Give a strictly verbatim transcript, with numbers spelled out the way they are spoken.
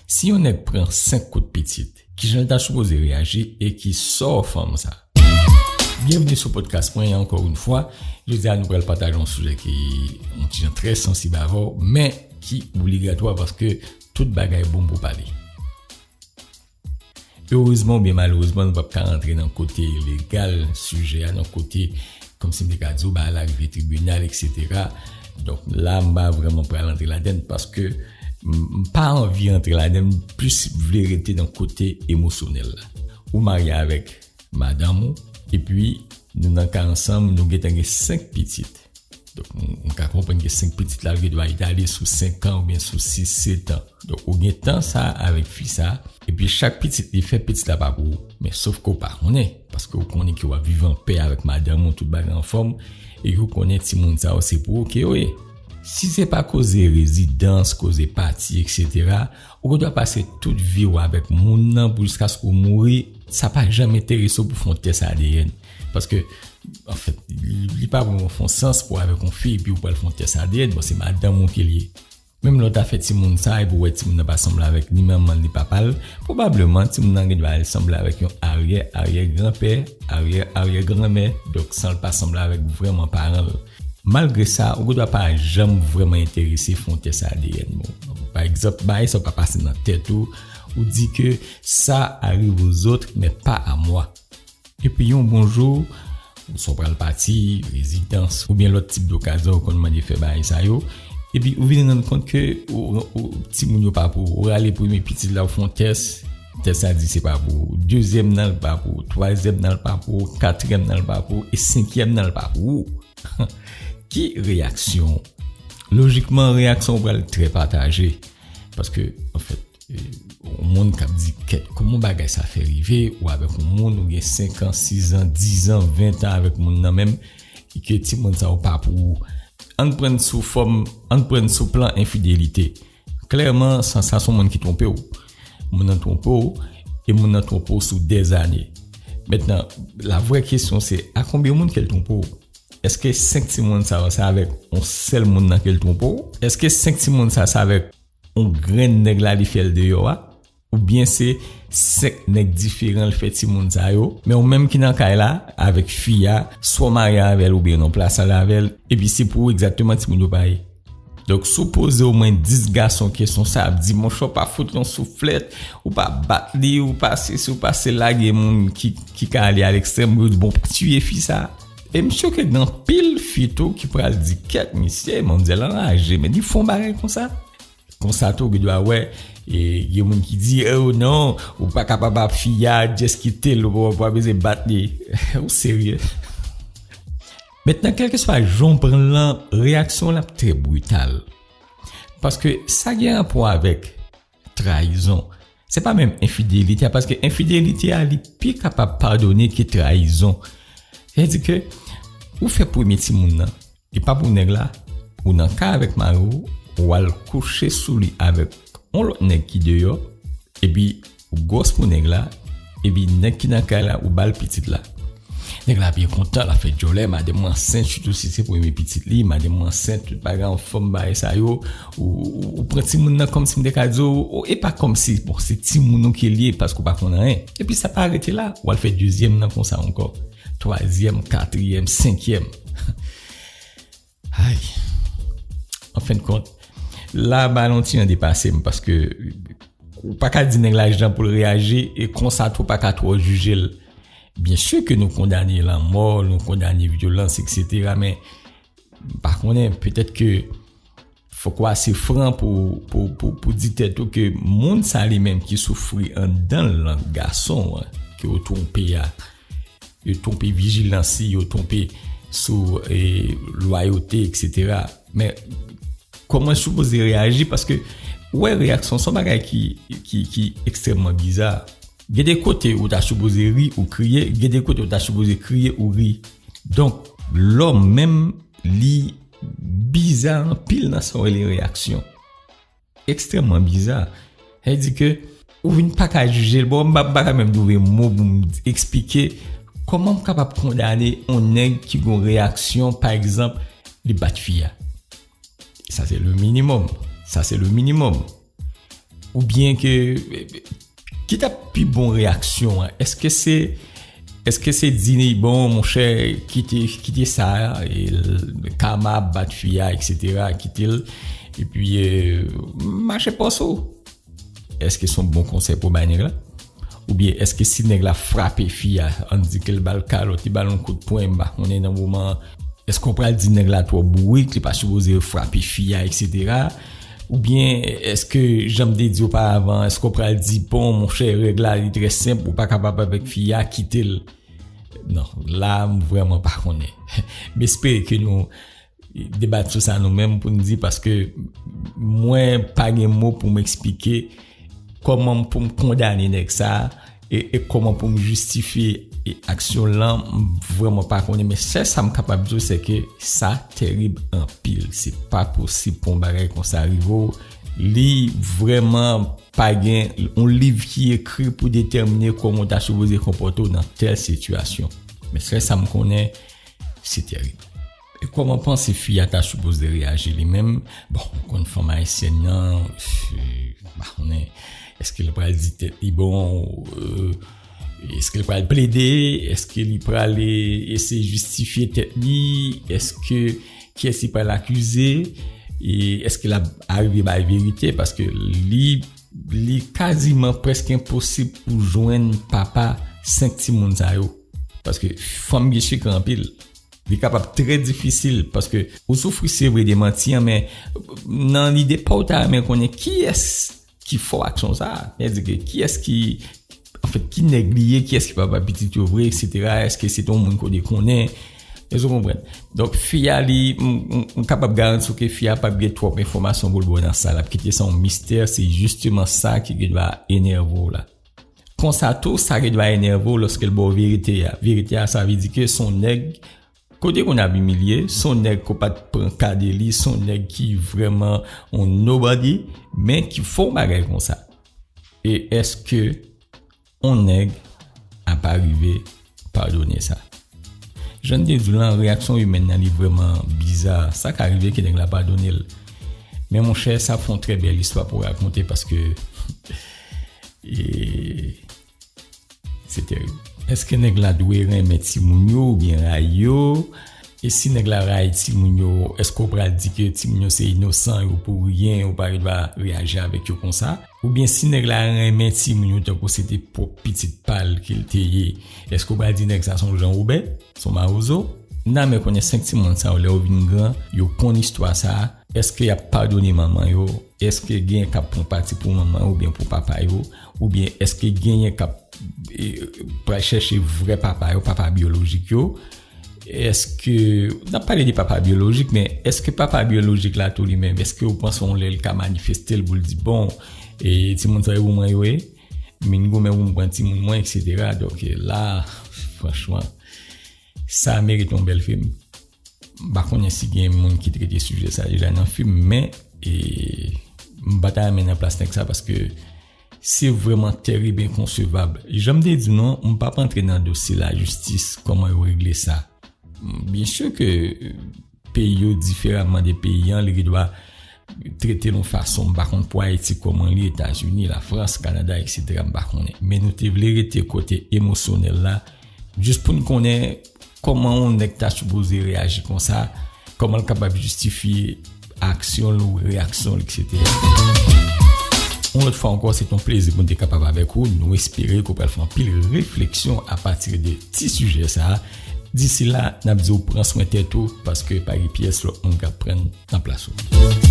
Si yon nèg pran senk kout pitit, kijan l ta sipoze reyaji e ki sò fanm sa? Byenvni sou podcast mwen ankò yon fwa. Jodi a nou pral pataje yon sijè ki yon ti jan trè sansib avè w, men ki obligatwa paske tout bagay bon pou pale. Erezman oubyen malerezman, nou p ap ka rantre nan kote legal sijè a, nan kote, kòmsi m te ka di w, bagay la rive tribinal, etsetera. Donk, la, m pa vrèman pral rantre ladann paske m, m pa anvi rantre ladann, m plis vle rete nan kote emosyonèl la. Ou marye avèk madanm ou, epi nou nan kay ansanm, nou gentan gen senk pitit. Donk, m, m ka konprann ke senk pitit la, l gen dwa etale sou senk an oubyen sou sis, sèt an. Donk, ou gen tan sa avèk fi sa, epi chak pitit li fè, pitit la pa pou ou. Men sof ke w pa konnen, paske w konnen ke w ap viv an pè avèk madanm ou, tout bagay anfòm, e ke w konnen timoun sa yo se pou ou ke yo ye. Si se pa koze rezidans, koze pati, etsetera, ou gen dwa pase tout vi w avèk moun nan pou jiskaske w mouri, sa pa janm enterese w pou fè yon tès A D N. Paske, anfèt, li, li pa vrèman fè yon sans pou w avèk yon fi epi w pral fè yon tès A D N, bon, se madanm ou ke l ye. Menm lè w ta fè timoun sa epi w wè timoun nan pa sanble avèk ni manman l ni papa l, pwobableman timoun nan gen dwa al sanble avèk yon aryè, aryè granpè, aryè, aryè granmè, donk san l pa sanble avèk vrèman paran l. Malgre sa, ou gen dwa pa janm vrèman enterese fè yon tès A D N, bon. Pa egzanp, bagay sa yo ka pase nan tèt ou, ou di ke ça arrive aux autres, mais pas à moi. Epi yon bon jou, swa w pral pati, rezidans, oubyen lòt tip dokazyon, ou konn mande fè bagay sa yo. Epi ou vin rann kont ke ou, ou, timoun yo pa pou ou. Ou rale premye pitit la, ou fè yon tès, tès la di se pa pou ou. Dezyèm nan, l pa pou ou. Twazyèm nan, l pa pou ou. Katriyèm nan, l pa pou ou. E senkyèm nan, l pa pou ou. Ki reyaksyon w? Lojikman, reyaksyon w pral trè pataje. Paske, anfèt, e, yon moun k ap di, "Kèt, kòman bagay sa fè rive? Ou avèk yon moun, ou gen senk an, sis an, diz an, ven an avèk moun nan menm, e ke timoun sa yo pa pou ou." Ann pran l sou fòm, ann pran l sou plan enfidelite. Klèman, sa, sa se yon moun ki twonpe w. Moun nan twonpe w, e moun nan twonpe w sou dèzane. Mentnan, la vrè kesyon se, a konbyen moun ke l twonpe w? Èske senk timoun sa yo, se avèk yon sèl moun nan ke l twonpe w? Èske senk timoun sa, se avèk yon grenn nèg la li fè l deyò a? Oubyen se senk nèg diferan l fè timoun sa yo? Men ou menm ki nan kay la, avèk fi a, swa w marye avè l oubyen non, plas al avè l, epi se pou ou egzakteman timoun yo pa ye. Donk, si w poze omwen dis gason kesyon sa, ap di, "Monchè, w pa fout yon souflèt, ou pa bat li, ou pa sesi, ou pa sela," gen moun ki, ki ka ale a lekstrèm, yo di, "Bon, pa tiye fi sa." E m si ke gen anpil fi tou ki pral di, "Kèt, misye, manmzèl anraje, men li fè yon bagay konsa." Konsa tou, ou gen dwa wè, e, gen moun ki di, "Oh non, ou pa kapab ap fi a, just kite l, ou pa, pa bezwen bat li." Ou serye? Mentnan, kèlkeswa jan w pran l lan, reyaksyon w ap trè brital. Paske sa gen rapò avèk trayizon. Se pa menm enfidelite a, paske enfidelite a, li pi kapab padone ke trayizon. Sètadi ke ou fè premye timoun nan, li pa pou nèg la, ou nan kay avèk mari w, ou al kouche sou li avèk yon lòt nèg ki deyò, epi ou gwòs pou nèg la, epi nèg ki nan kay la, ou ba l pitit la. Nèg la byen kontan, l ap fè djòlè, madanm mwen ansent, sitou si se premye pitit li, madanm mwen ansent, tout bagay anfòm, bagay sa yo, ou, ou, ou pran timoun nan kòmsi m te ka di w, ou, e pa kòmsi, bon, se timoun ou ke l ye, paske w pa konn anyen. Epi sa pa rete la, w al fè dezyèm nan konsa ankò. Twazyèm, katriyèm, senkyèm. Ay. An fen de kont, la, ba l yon ti jan depase m, paske ou pa ka di nèg la jan pou l reyaji, e konsa tou, ou pa ka twò jije l. Byen si ke nou kondane lanmò, nou kondane vyolans, etsetera, men m pa konnen, petèt ke fòk ou ase fran pou, pou, pou, pou di tèt ou ke moun sa li menm ki soufri anndan l lan, gason an, ke yo twonpe a, yo twonpe vijilans li, yo twonpe sou, e, lwayote, etsetera. Men, kòman w sipoze reyaji? Paske, ou wè, reyaksyon se yon bagay ki, ki, ki ekstrèmman biza. Gen de kote ou ta sipoze ri, ou kriye, gen de kote ou ta sipoze kriye, ou ri. Donk, lòm menm, li biza anpil nan sa w rele reyaksyon. Ekstrèmman biza. Sa vle di ke ou vin pa ka jije l. Bon, m pa, m pa ka menm twouve mo pou m eksplike kòman m kapab kondane yon nèg ki gen yon reyaksyon, pa egzanp, li bat fi a. Sa se le minimòm. Sa se le minimòm. Oubyen ke, ki t ap pi bon reyaksyon an? Èske se, èske se di, bon, monchè, kite, kite sa, e, kama ap bat fi a, etsetera, kite l, epi, e, mache pòs ou? Èske se yon bon konsèy pou bay nèg la? Oubyen èske si nèg la frape fi a, ann di ke l ba l kalòt, li ba l yon kout pwen, m pa konnen nan moman an, èske w pral di nèg la twò bourik, li pa sipoze frape fi a, etsetera? Oubyen èske, jan m te di oparavan, èske w pral di, bon, monchè, règ la, li trè senp, ou pa kapab avèk fi a, kite l? Non, la, m vrèman pa konnen. M espere ke nou debat sou sa nou menm pou n di, paske mwen pa gen mo pou m eksplike kòman pou m kondane nèg sa a, e, e kòman pou m jistifye, e, aksyon lan, m vrèman pa konnen, men sèl sa m kapab di w, se ke sa tèrib anpil. Se pa posib pou yon bagay konsa rive w. Li vrèman pa gen yon liv ki ekri pou detèmine kòman w ta sipoze konpòte w nan tèl sitiyasyon. Men sèl sa m konnen, se tèrib. E kòman panse fi a ta sipoze reyaji li menm? Bon, ou konn fanm ayisyèn nan, euh, m pa konnen, èske l pral di tèt li bon, euh, èske l pral plede, èske li pral, eh, eseye jistifye tèt li, èske, kiyès li pral akize, e èske l ap arive bay verite, paske li, li kaziman prèske enposib pou jwenn papa senk timoun sa yo, paske fanm gen sekrè anpil. Li kapab trè difisil, paske ou soufri, se vre, de manti an, men nan lide pa w, w ta renmen konnen kiyès ki fè w aksyon sa a. Sètadi ke kiyès ki, anfèt, ki nèg li ye, kiyès ki papa pitit yo vre, etsetera. Èske se te yon moun kote konnen? Èske w konprann? Donk, fi a, li, m, m, m kapab garanti w ke fi a p ap gen twòp enfòmasyon pou l ba w nan sa. L ap kite sa yon mistè, se jisteman sa ki gen dwa enève w la. Konsa tou, sa gen dwa enève w lòske l ba w verite a. Verite a, sa vle di ke se yon nèg kote konn ap imilye, se yon nèg ke w pa t pran ka de li, se yon nèg ki vrèman yon nobody, men ki fè yon bagay konsa. E èske yon nèg ap arive padone sa? Jan m te di w lan, reyaksyon imèn nan, li vrèman biza. Sa ka rive ke nèg la padone l. Men monchè, sa fè yon trè bèl istwa pou rakonte, paske, e, se tèrib. Èske nèg la dwe renmen timoun yo oubyen rayi yo? E si nèg la rayi timoun yo, èske w pral di ke timoun yo se inosan, yo pou ryen, ou pa gen dwa reyaji avèk yo konsa? Oubyen si nèg la renmen timoun yo tankou se te pwòp pitit pa l ke l te ye, èske w pral di nèg sa se yon Jan Wobè, se yon mawozo? N a men konnen senk timoun sa yo, lè yo vin gran, yo konn istwa sa a, èske y ap padone manman yo? Èske genyen k ap pran pati pou manman yo oubyen pou papa yo? Oubyen èske genyen k ap, e, pral chèche vrè papa yo, papa byolojik yo? Èske, n ap pale de papa byolojik, men èske papa byolojik la tou li menm, èske w panse yon lè l ka manifeste l pou l di, bon, e, timoun sa yo pou mwen yo ye, m vin goumen pou m pran timoun mwen, etsetera. Donk, e, la, franchman, sa merite yon bèl fim. M pa konnen si gen moun ki trete sijè sa deja nan fim, men, e, m pa ta renmen nan plas nèg sa, paske se vrèman tèrib, enkonsevab. Jan m te di nou, m p ap antre nan dosye lajistis, kòman yo regle sa. Byen si ke, euh, peyi yo diferaman de peyi an, li gen dwa trete l yon fason, m pa konn pou Ayiti kòman li, Etazini, Lafrans, Kanada, etsetera, m pa konnen. Men nou te vle rete kote emosyonèl la, jis pou n konnen kòman yon nèg ta sipoze reyaji konsa, kòman l kapab jistifye aksyon l ou reyaksyon l, etsetera. Yon lòt fwa ankò, se t yon plezi pou n te kapab avèk ou. Nou espere ke w pral fè anpil refleksyon apati de ti sijè sa a. Disi la, n ap di w pran swen tèt ou, paske pa gen pyès lòt moun k ap pran nan plas ou.